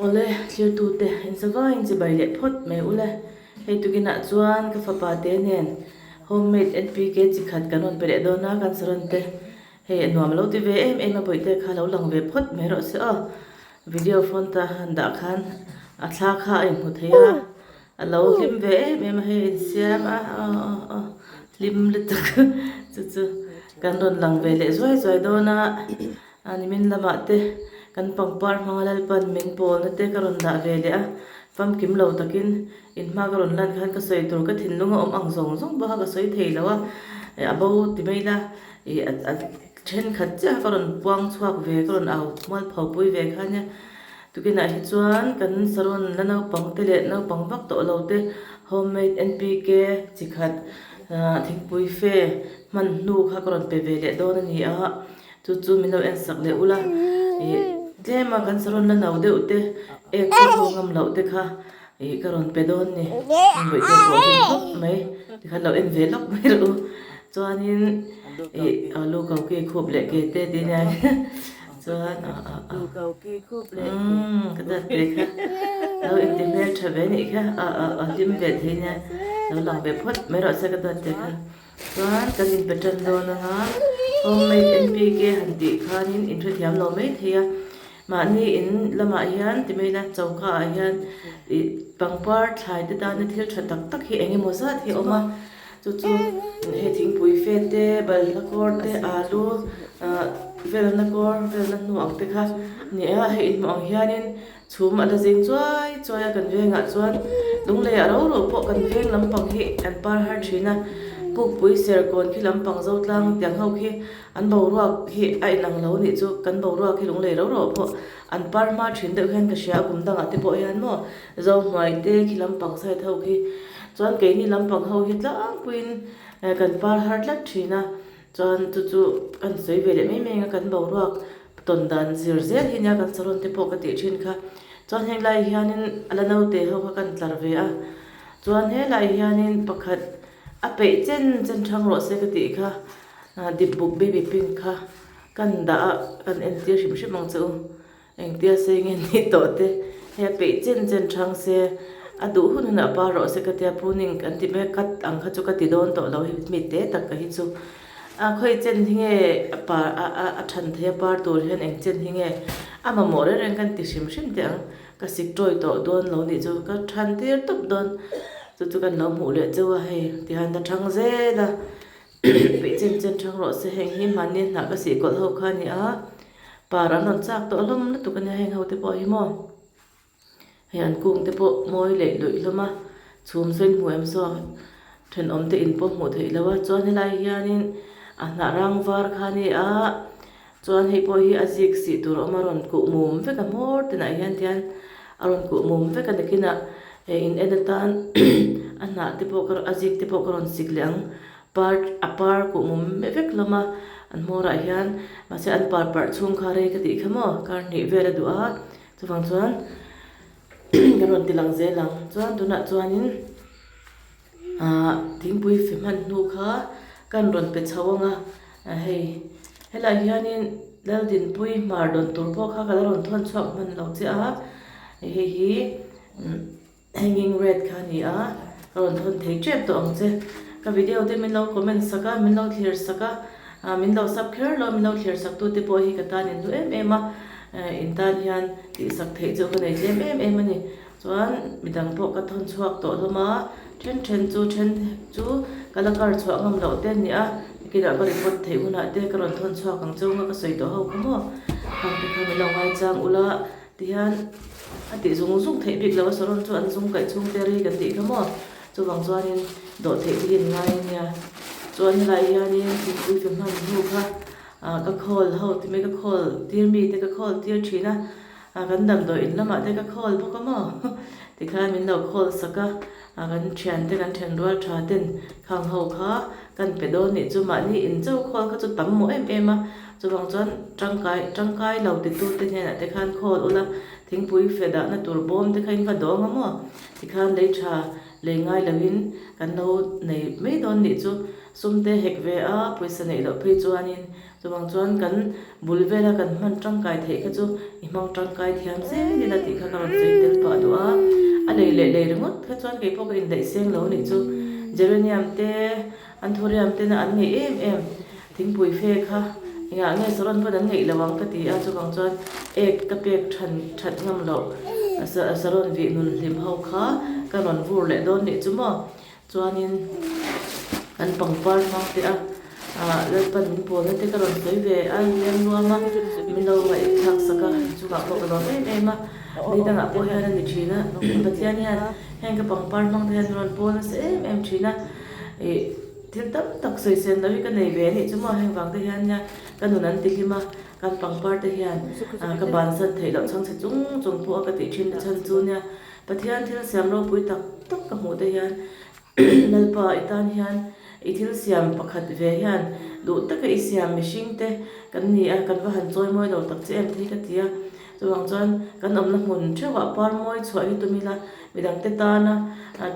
Awle, thlirtute, inzavaiin chibai leh phawt mai ule. Hei tukinah chuan ka fapa te nen homemade NPK chi khat kan rawn pe leh dawn a, kan saron te hei a nuam lo ti ve em em a, bawihte kha lo lang ve phawt mai rawh se aw. Video phone ta han dah khan a thla kha a inhmu thei a, a lo hlim ve em em a, hei a insiam a, aw aw aw hlim lutuk chu chu kan rawn lang ve leh zuai zuai dawn a. A nimin lamah te kan pangpar hmanga Lalpan min pawlna te ka rawn dah ve leh a, famkim lo takin in hma ka rawn lan khan ka sawi tur ka thinlung a awm ang zawng zawng bawk a, ka sawi thei lo a, a bo ti mai ila ih a thenkhat chiah ka rawn puang chhuak ve ka rawn au mual pho pui ve kha nia. Tukinah hi chuan kan saron la naupang te leh naupang vak tawh lo te homemade NPK chi khat thingpui fe hman hnu kha ka rawn pe ve leh dawn a ni a. Chu chu min lo en sak leh ula, ih tlema kan saron la no deuh te, ek pawh ho ngam loh te kha ih ka rawn pe dawn ni. Bawihte pawh hlim khawp mai, tikhan lo en ve lawk mai rawh u. Chuanin ih alu ko ki khup leh ke te tih nia chuan ah ah ah umm ka dat ve kha lo inti hmel tha ve nih kha ah ah ah hlim ve thei nia lo lang ve phawt mai rawh se ka dat ve kha. Chuan kan inpe tan dawn anga homemade NPK han tih khanin in hrethiam lo mai thei a, mahni in lamah hian ti mai ila choka ah hian ih pangpar thlai te tana thil tha tak tak hi eng emaw zat hi a awm a, chu chu hei thingpui fe te balhla kawr te alu ah velna kawr velna hnu ang te kha a ni a, hei inhmuh ang hianin Chhum a la zing chuai chuai a kan vengah chuan lunglei a ro ro pawh kan veng lampang hi an par har thin a, Pukpui Serkawn khi lampang Zotlang tiang ho khi an boruak hi a inang lo nih chu kan boruak hi lunglei ro ro pawh an par hma thin deuh hian ka hria a kum dangah te pawh hian maw Zohnuai te khi lampang side ho khi chuan keini lampang ho hi tlangpuiin kan par har tlat thin a chuan chu chu kan sawi ve leh mai mai ang a kan boruak Tawn dan zir zel hi nia kan saron te pawh ka tih thin kha. Chuan heng lai hianin a la naute ho kha kan tlar ve a. Chuan helai hianin pakhat a peih chen chen thang rawh se ka tih kha dip buk baby pink kha kan dah a, kan entir hrim hrim ang che u. Engtia sei nge ni tawh te hei a peih chen chen thang se a duh hun hunah par rawh se ka tia pruning kan ti mai a cut ang kha chu ka ti dawn tawh lo hei mi te tak ka hi chu. A khawi chen hi nge a par a a a than thei a par tur hian eng chen hi nge a mamawh reng reng kan ti hrim hrim teh ang ka sik tawi tawh dawn lo nih chu ka than tir tawp dawn chu chu kan lo hmuh leh cheu a hei tihian a thang zel a peih chen chen thang rawh se heng hi mahni hnah ka sih kawlh ho kha a ni a par an rawn chak tawh hlawm lutuk a nia heng ho te pawh hi maw. Hei an kung te pawh mawi leh luih hlawm a, chhum saw in hmu em saw thenawm te in pawh hmuh theih loh a, chuan helai hianin a hnah rang var kha a ni a, chuan hei pawh hi a zik sih tur a awm a rawn kuh mum vek a hmawr tinah hian tihian a rawn kuh mum vek a nakinah hei in en atan a hnah te pawh ka a zik te pawh ka rawn sik leh ang par a par kuh mum vek hlawm a an hmawrah hian mahse an par parh chhung kha rei ka tih kha maw kar hnih vel a duh a. Chuvang chuan kan rawn ti lang zel ang. Chuan tunah chuanin ahh thingpui fe hman hnu kha kan rawn pe chho ang a, hei helaiah hianin Laldinpui hmar dawn tur pawh kha ka la rawn thawn chhuak hman lo che a, hei hi. Hanging red kha a ni a, ka rawn thawn thei tep tawh ang che. Ka video te min lo comment sak a, min lo thlir sak a, ah min lo sub kher lo, min lo thlir sak tu te pawh hi ka tan in hlu em em a, in tan hian tih sak theih chu ka nei tlem em em a ni. Chuan midang pawh ka thawn chhuak tawh hlawm a, then then chu then chu ka la kar chhuah ngam loh te a ni a, nikinah ka report theih hunah te ka rawn thawn chhuak ang cheu nga ka sawi tawh ho kha maw, khang te kha min lo ngaichang ula. Tihian a tih zung zung theih bik lo a, saron chu an zung kaih chhung te rei kan tih kha maw? Chuvang chuanin dawh theih te hi an ngai a nia. Chuan helai hianin thingpui fe hman hnu kha ah ka khawl ho ti mai ka khawl tir mi te ka khawl tir thin a, ah kan damdawi in lamah te ka khawl bawk a maw? Tikhan min lo khawl sak a, ah kan thian te kan thenrual tha ten khang ho kha kan pe dawn nih chu mahni in chau khawl kha chu tam mawh em em a, Chuvang chuan tangkai tangkai lo titute hnenah te khan khawl ula. Thingpui fe dahna tur bawm te kha in va dawng a maw? Tikhan lei tha lei ngai loin kan lo nei mai dawn nih chu. Sum te hek ve a, pawisa neih loh phei chuanin chuvang chuan kan bul vela kan hman tangkai theih kha chu i hmang tangkai thiam zel ila tih kha ka rawn sawi tel pah duh a. A lei leh lei ringawt kha chuan kei pawh ka indaih seng lo nih chu. Geranium te, Anthurium tena an ngeih em em. Thingpui fe kha engah nge saron pawn an ngeih lo ang ka ti a, chuvang chuan ek ka pek than that ngam loh saron vih nun hlim ho kha ka rawn vur leh dawn nih chu maw. Chuanin kan pangpar hmang teh a, ah Lalpan min pawlna te ka rawn sawi ve a, leng nuam a, min lo ngaihthlak sak a, chungah pawh ka lawm em em a, ni dangah pawh hian a ni thin a, Pathian hian heng ka pangpar hmang te hian min rawn pawl nasa em em thin a, ih. Thil tam tak sawisel loh hi ka nei ve a nih chu maw, heng vang te hian nia ka nun an ti hlim a, kan pangpar te hian ka bansan theih loh chhangchhe chung chung pawh a ka tih thin na chhan chu nia Pathian thil siam ropui tak tak ka hmuh te hian Lalpa i tan hian i thil siam pakhat ve hian duh taka i siam mihring te kan ni a, kan va han chawi mawi lo tak che em te hi ka ti a, chuvang chuan kan awmna hmun theuhah par mawi chhuah hi tum ila midangte tana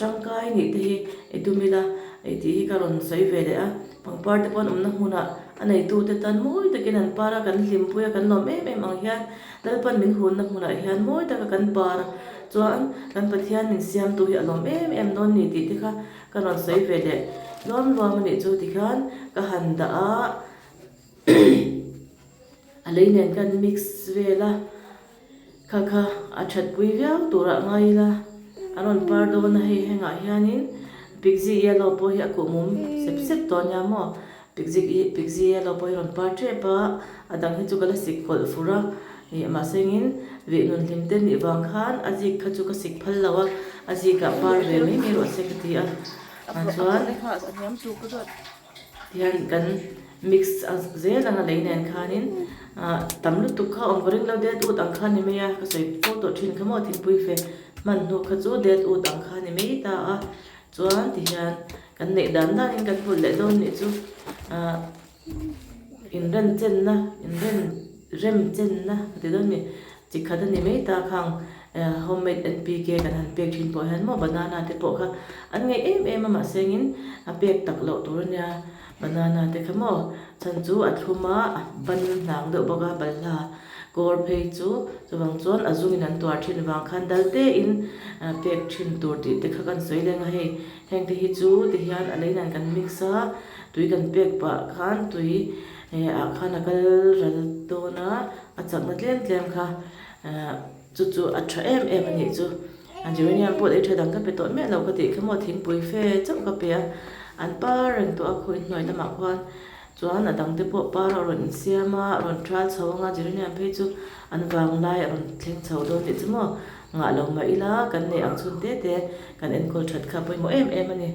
tangkai nih te hi i tum ila Hei tih hi ka rawn sawi ve leh a, pangpar te pawh an awmna hmunah a neitute tan mawi takin an par a, kan hlimpui a, kan lawm em em ang hian Lalpan min hunna hmunah hian mawi taka kan par a, chuan kan Pathian min siamtu hi a lawm em em dawn ni tih te kha ka rawn sawi ve leh luam luam a nih chu tikhian ka han dah a, a lei nen khan mix vel a. Kha kha a that pui viau turah ngai ila, a rawn par dawn a hei hengah hianin Pixie yellow pawh hi a kuh mum sep sep tawh ania maw, Pixie Pixie yellow pawh hi a rawn par tep a, a dang hi chu ka la sik kawlh fur a, ih mahse engin vih nun hlim te nih vang khan a zik kha chu ka sik phal lo a, a zikah par ve mai mai rawh se ka ti a, chuan. Tihian kan mix a zel ang a lei nen khanin ah tam lutuk kha awm ka ring lo det ut ang kha ni mai a ka sawi fo tawh thin kha maw thingpui fe hman hnu kha chu det ut ang kha ni mai ta a chuan tihian kan neih dan danin kan pulh leh dawn nih chu ah inrenchenna inren remchenna ka ti dawn a ni chi khat a ni mai ta khang homemade NPK kan han pek thin pawh hian maw banana te pawh kha an ngaih em em a mahse engin a pek tak loh tur a nia banana te kha maw chhan chu a thlum a a ban hnang deuh bawk a balhla kawr phei chu chuvang chuan a zungin an tuar thin vang khan dal te in pek thin tur tih te kha kan sawi leng a hei heng te hi chu ti hian a lei nan kan mix a tui kan pek pah khan tui ah khan a kal ral dawn a a chakna tlem tlem kha Chu chu a tha em em a nih chu. Geranium pawh lei tha dang ka pe tawh miah lo ka tih kha maw thingpui fe chauh ka pe a, an par reng tawh a khawi hnuai lamah khuan chuan a dang te pawh par a rawn insiam a, a rawn ṭhal chho ang a, geranium phei chu an vang lai a rawn thleng chho dawn tih chu maw ngah lo mah ila kan neih ang chhun te te kan enkawl that kha a pawimawh em em a ni.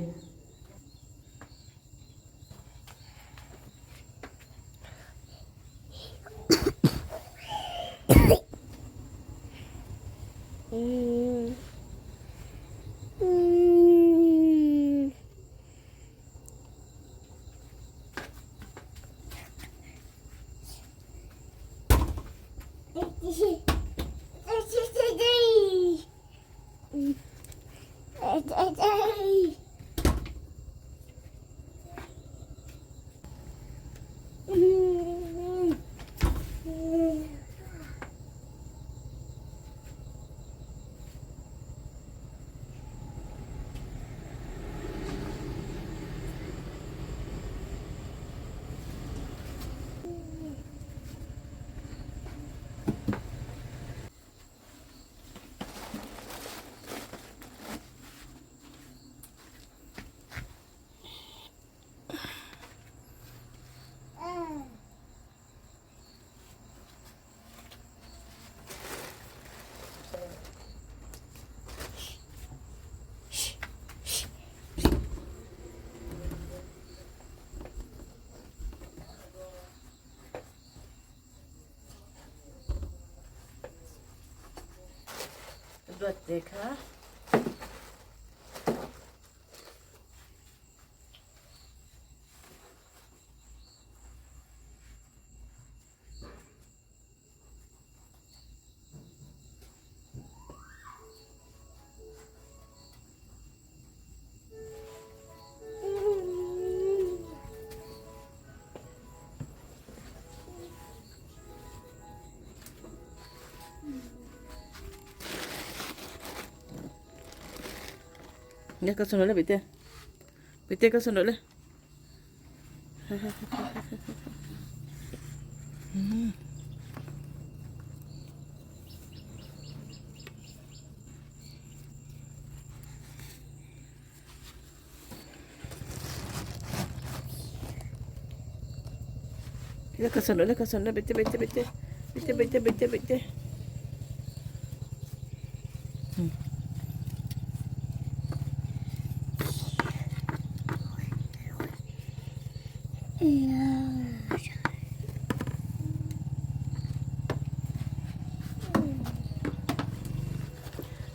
Duat te kha. Nge ka sawn rawh le Bihte. Bihte ka sawn rawh le. Ka sawn rawh le ka sawn rawh Bihte Bihte Bihte Bihte Bihte Bihte Bihte.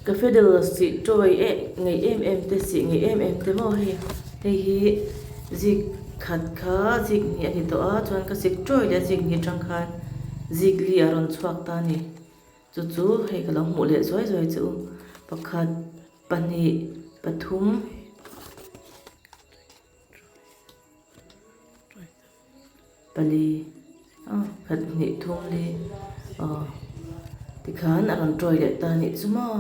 Ka fiddle sih tawi eh ngei em em te sih ngei em em te maw hei hei hi zik khat kha zik hnih a ni tawh a chuan ka sik tawi leh a zik hnih atang khan zik li a rawn chhuak ta a ni. Chu chu hei ka lo hmuh leh zuai zuai che u pakhat pahnih pathum pali ah khat hnih thum li aw tikhan a rawn tawi leh ta a nih chu maw.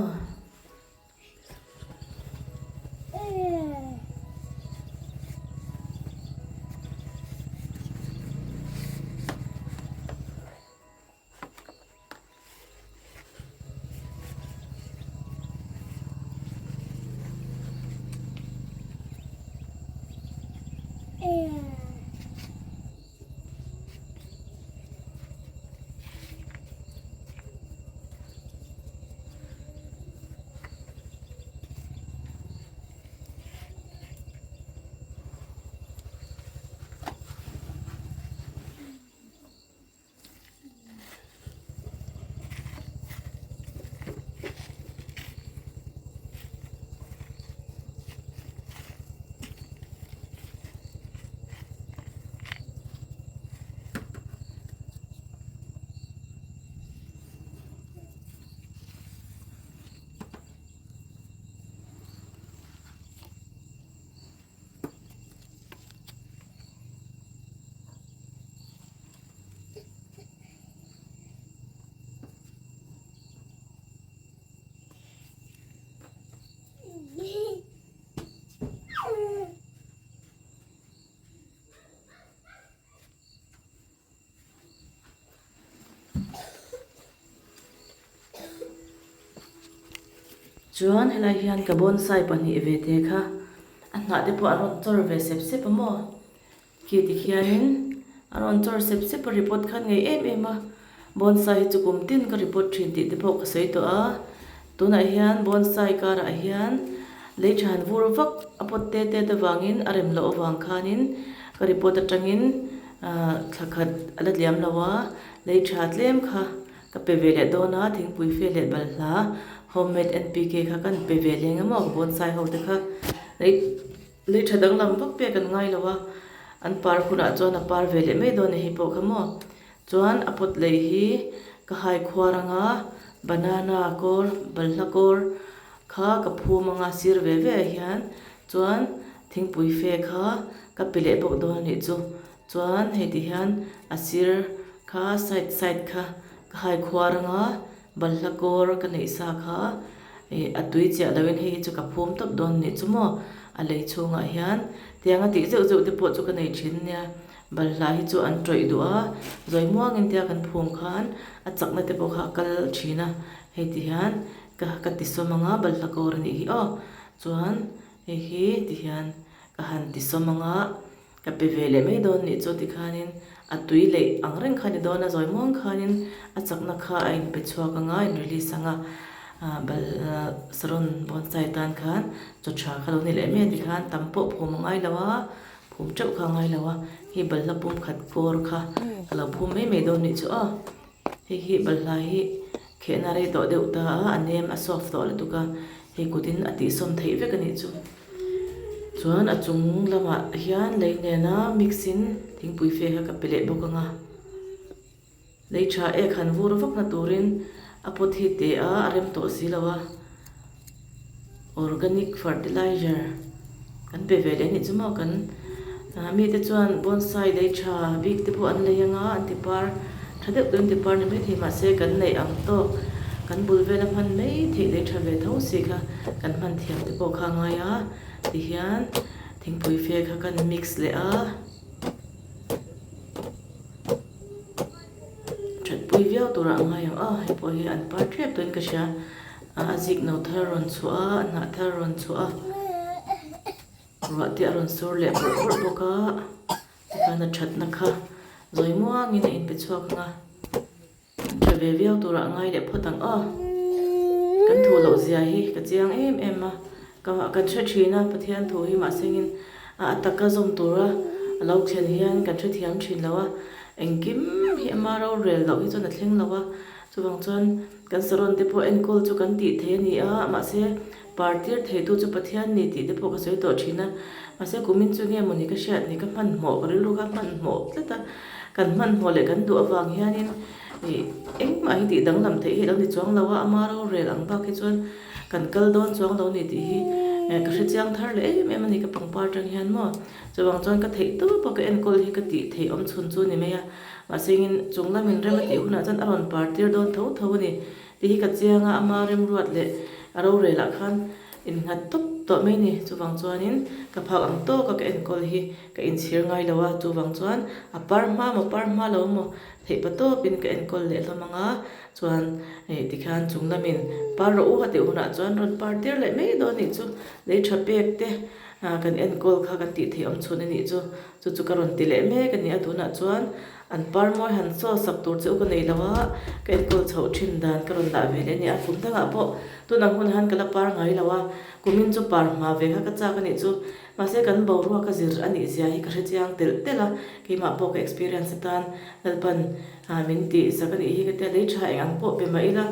Chuan helai hian ka bonsai pahnih ve te kha a hnah te pawh a rawn chawr ve sep sep a maw. Khi tikhianin a rawn chawr sep sep a report khan ngei em em a, bonsai hi chu kum tin ka report thin tih te pawh ka sawi tawh a, tunah hian bonsai karah hian lei tha han vur vak a pawt te te te vangin a rem loh avang khanin ka report atangin ah thla khat a la tliam lo a, lei tha tlem kha ka pe ve leh dawn a, thingpui fe leh balhla homemade N_P_K kha kan pe ve leng emaw bonsai ho te kha lei. Lei tha danglam vak pek an ngai lo a, an par hunah chuan a par ve leh mai dawn a hei pawh kha maw. Chuan a pawt lei hi ka hai khuar anga banana kawr balhla kawr kha ka phum anga sir ve ve ah hian chuan thingpui fe kha ka pe leh bawk dawn a nih chu. Chuan hei ti hian a sir kha side side kha ka hai khuar anga Balhla kawr ka neih sa kha ih a tui chiah loin hei hi chu ka phum tawp dawn nih chu maw a lei chhungah hian tiang a tih zeuh zeuh te pawh chu ka nei thin nia balhla hi chu an tawih duh a zawi muangin tia kan phum khan a chakna te pawh kha a kal thin a hei ti hian ka ka ti sawm ang a balhla kawr a nih hi aw chuan hei hi ti hian ka han ti sawm ang a. Ka pe ve leh mai dawn nih chu tikhanin a tui leih ang reng kha ni dawn a, zawi muang khanin a chakna kha a inpe chhuak ang a, a in release ang a, bal saron bonsai tan khan chaw tha kha lo ni leh mai a tikhan tam pawh phum a ngai lo a, phum teuh kha a ngai lo a, hei balhla pum khat kawr kha ka lo phum mai mai dawn nih chu aw, hei hi balhla hi khehna rei tawh deuh ta a, a nem a soft tawh lutuk a, hei kutin a tihsawm theih vek a nih chu. Chuan a chung lamah hian lei nena mix in thingpui fe kha ka pe leh bawk ang a. Lei tha ek han vur vak na turin a pot hi teh a, a rem tawh si lo a. Organic fertilizer kan pe ve leh anih chu maw kan mite chuan bonsai lei tha bik te pawh an lei ang a, an ti par tha deuh deuh an ti par ni maithei mahse kan neih ang tawk. Kan bul vela hman mai theih leh tha ve tho si kha kan hman thiam te pawh kha a ngai a, tihian thingpui fe kha kan mix leh a. Thatpui viau turah a ngai ang a, hei pawh hi an par tep tawhin ka hria, a zik no thar rawn chhuah a, a hnah thar rawn chhuah a, ruah te a rawn sur leh bawrh bawrh bawk a, tikhan a thatna kha zawi muangin a inpe chhuak ang a. Tha ve viau turah ngai leh phawt ang aw. Kan thu loh zia hi ka chiang em em a, ka kan hre thin a Pathian thu hi mahsengin a a taka zawm tura a lo thlen hian kan hrethiam thin lo a, engkim hi ama rorel loh hi chuan a thleng lo a, chuvang chuan kan saron te pawh enkawl chu kan tih thei a ni a, mahse Par tir theitu chu Pathian ni tih te pawh ka sawi tawh thin a, mahse kumin chu nge mawni ka hriat ni ka hmanhmawh, ka rilru kha hmanhmawh tlat a, kan hmanhmawh leh kan duh avang hianin ih engmah hi tih danglam theih hi a lo ni chuang lo a, ama rorel ang bak hi chuan kan kal dawn chuang lo ni tih hi ka hre chiang thar leh em em a ni ka pangpar atang hian maw. Chuvang chuan ka theih tawp a ka enkawl hi ka tih theih awm chhun chu ni mai a, mahse engin chung lamin rem a tih hunah chuan a rawn par tir dawn tho tho a ni. Tih hi ka chiang a, ama remruat leh a rorelah khan innghat tawp tawh mai ni. Chuvang chuanin ka phak ang tawka ka enkawl hi ka inchhir ngai lo a, chuvang chuan a par hma maw par hma lo maw theih pa tawpin ka enkawl leh hlawm ang a, chuan tikhian chung lamin par rawh u a tih hunah chuan rawn par tir leh mai dawn nih chu lei tha pek te kan enkawl kha kan tih theih awm chhun a nih chu, chu chu ka rawn ti leh mek a ni a tunah chuan. An par mawi han chaw sak tur che u ka nei lo a, ka enkawl chhoh thin dan ka rawn dah ve leh a ni a, kum dangah pawh tunang hun han ka la par ngai lo a, kumin chu par hma ve kha ka chak a nih chu, mahse kan boruak a zir a nih zia hi ka hre chiang telh telh a, keimah pawh ka experience atan Lalpan min tih sak a nih hi ka tia, lei tha eng ang pawh pe mah ila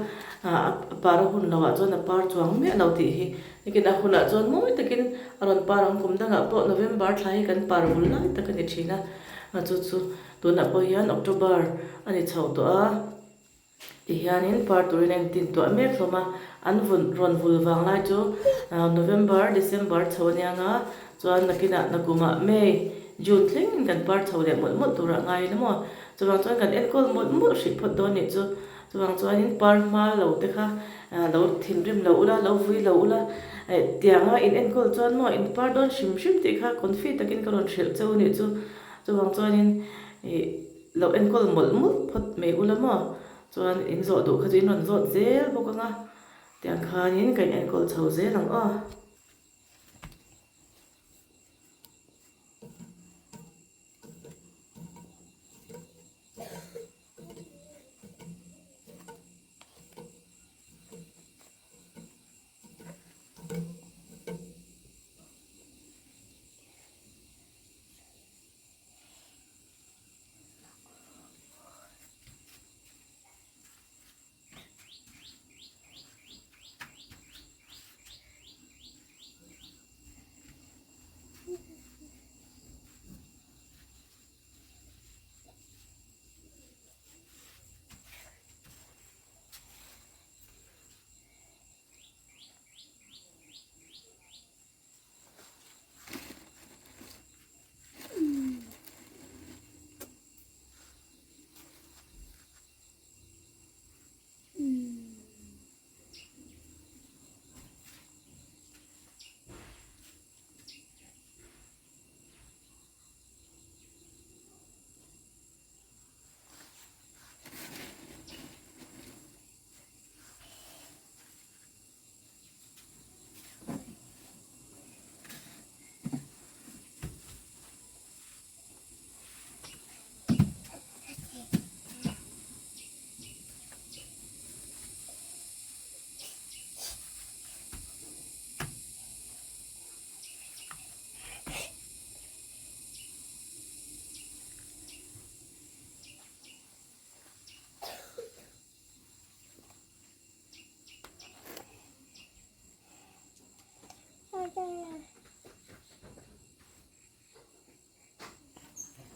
a par a hun loh ah chuan a par chuang miah lo tih hi, nikin a hunah chuan mawi takin a rawn par ang, kum dangah pawh November thla hi kan par vul lai tak a ni thin a. A chu chu tunah pawh hian October a ni chho tawh a, tihianin par turin a intin tuah mek hlawm a, an vun rawn vul vang lai chu November, December chho a nia nga, chuan nakinah nakumah May, June thlengin kan par chho leh mawlh mawlh turah ngai ila maw, chuvang chuan kan enkawl mawlh mawlh hrih phawt dawn nih chu, chuvang chuanin par hma lo te kha lo thinrim lo ula, lo vui lo ula, tianga in enkawl chuan maw in par dawn hrim hrim tih kha confi takin ka rawn hrilh che u nih chu, chuvang chuanin ih lo enkawl mawlh mawlh phawt mai ula maw, chuan in zawh duh kha chu in rawn zawt zel bawk ang a, tiang khanin ka in enkawl chho zel ang aw.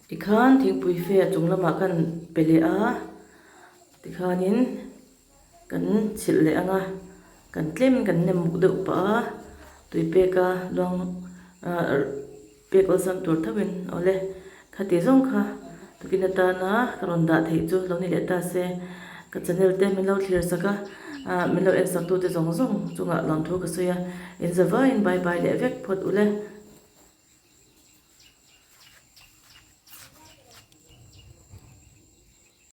Tikhan thingpui fe a chung lamah khan pe leh a tikhanin kan chhilh leh ang a kan tlem kan nem muk deuh pah a tui pek a luang ahh pek awlsam tur tho in awle khati zawng kha tukin atana ka rawn dah theih chu lo ni leh ta se ka channel te min lo thlir sak a. Ahh min lo en sak tute zawng zawng chungah lawmthu ka sawi a, in za vaiin bye bye leh vek phawt ule.